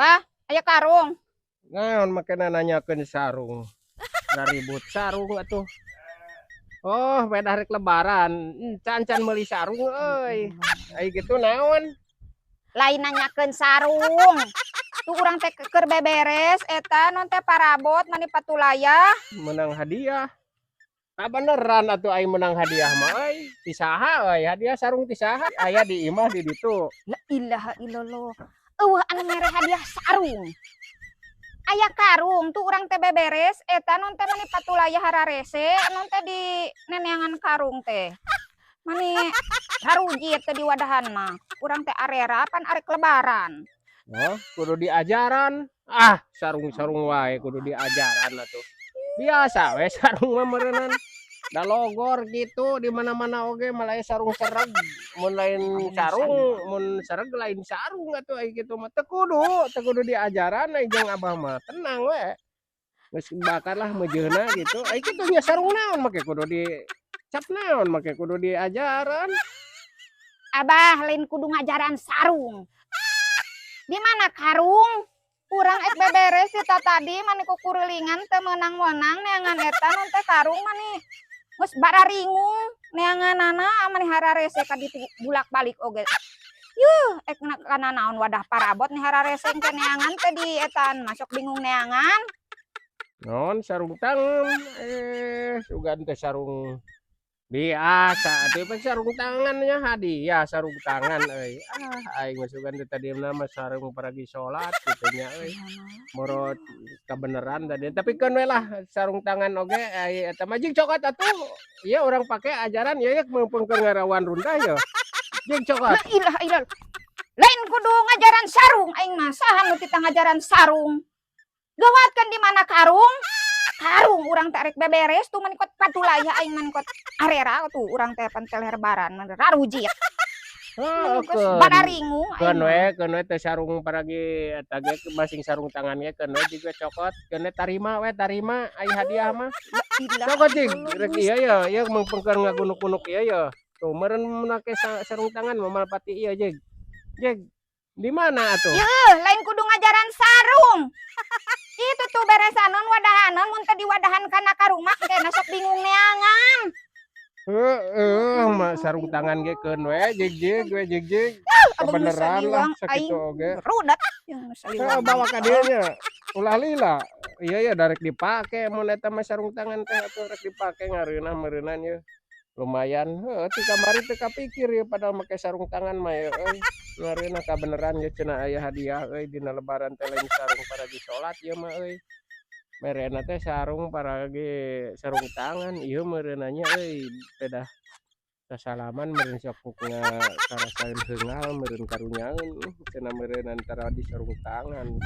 Bah, aya karung? Naon make nanyakeun sarung? Ribut sarung atuh. Oh, beda rek Lebaran. Can can meuli sarung euy. Ai kitu naon? Lain nanyakeun sarung. Tuh, urang teh keur beberes eta non teh parabot mani patulayah. Menang hadiah. Tak beneran atuh ai menang hadiah mah euy. Ti saha euy? Hadiah sarung ti saha? Aya di imah di ditu. La ilaha illallah. Euweuh anu mere hadiah sarung. Aya karung tuh, urang teh beberes eta non teh mani patulayah hararese non teh di neneangan karung teh. Mani harujit teh di wadahan mah. Urang teh arera pan arek Lebaran. Oh, kudu diajaran. Ah, sarung-sarung wae kudu diajaran atuh. Biasa we sarung mah meureunan. Da logor gitu di mana-mana oge malah aya sarung sereg. Mun lain sarung, mun sereg lain sarung atuh ai kitu mah. Teu kudu diajaran ai jeung Abah mah. Tenang we. Geus bakar lah meujeuna gitu. Ai kitu nya sarung naon make kudu di cap naon make kudu diajaran. Abah, lain kudu ngajaran sarung. Di mana karung? Urang ek beberes ti tadi mani kukurilingan teu meunang-meunang neangan eta non teh karung, mani geus bararingung neanganana mani hararese ka ditu bulak-balik oge. Yuh, ek kana naon wadah parabot nih hararese teh neangan teh di etan masuk bingung neangan. Non sarung tangan, sugan teh sarung biasa atuh pan sarung tangannya hadiah sarung tangan euy. Ah, aing mah sugan teh tadi mah sarung paragi salat kitu nya euy. Morot kabeneran tadi, tapi keun we lah sarung tangan oge ai eta mah jeung cokot atuh. Ieu urang pake ajaran ieu mumpung keur ngarawan rundah ye. Jeung cokot. La ilaha illallah. Lain kudu ngajaran sarung aing mah, saha nu titah ngajaran sarung? Gawatkan di mana karung? Karung urang teh arek beberes tuh mani kot patulaya aing mani kot arera tuh urang teh pan teler lebaran mani rarujit. Heuh, Mani geus keun. bararingung aing Keun mah. We, keun we teh sarung paragi eta ge masing sarung tangan ge keun we juga cokot, keun we tarima we, tarima ai hadiah mah. La ilaha Cokot jig, illallah, rek Gusti. Ieu ye, ieu mumpung keur ngagunuk-gunuk ieu ye. Tuh meureun make sarung tangan mah malpati ieu jig. Jig, di mana atuh? Yeuh, lain kudu ngajaran sarung. Itu tuh beresanon wadahanon mun teu diwadahan kana karung mah engke sok bingung neangan. Heeh, mah sarung tangan ge keun we jig jig we jig jig. Abang nu Kebeneran lah saliwang sakitu aing oge. Rudet yang nu Heeh, saliwang. Bawa ka dieu nya. Ulah lila. Iya ya darek dipake mun eta mah sarung tangan teh atuh rek dipake ngareunah meureunan ye. Lumayan heuh ti kamari teu kapikir ye padahal make sarung tangan mah ye euy. Ngareunah kabeneran ye cenah aya hadiah euy dina Lebaran teh lain sarung paragi salat ieu mah euy. Merena teh sarung paragi sarung tangan ieu meureunna nya euy, pedah sasalaman meureun sok ngarasaeun heungal meureun karunyaeun cenah meureun antara di sarung tangan.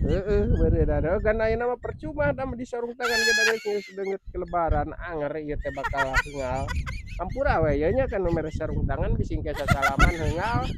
Heeh, meureunna kan ayeuna mah percuma da di sarung tangan ge da geus deungeut ke Lebaran anger ieu teh bakal heungal. Hampura we ye nya kan nu mere sarung tangan bisi engke sasalaman heungal.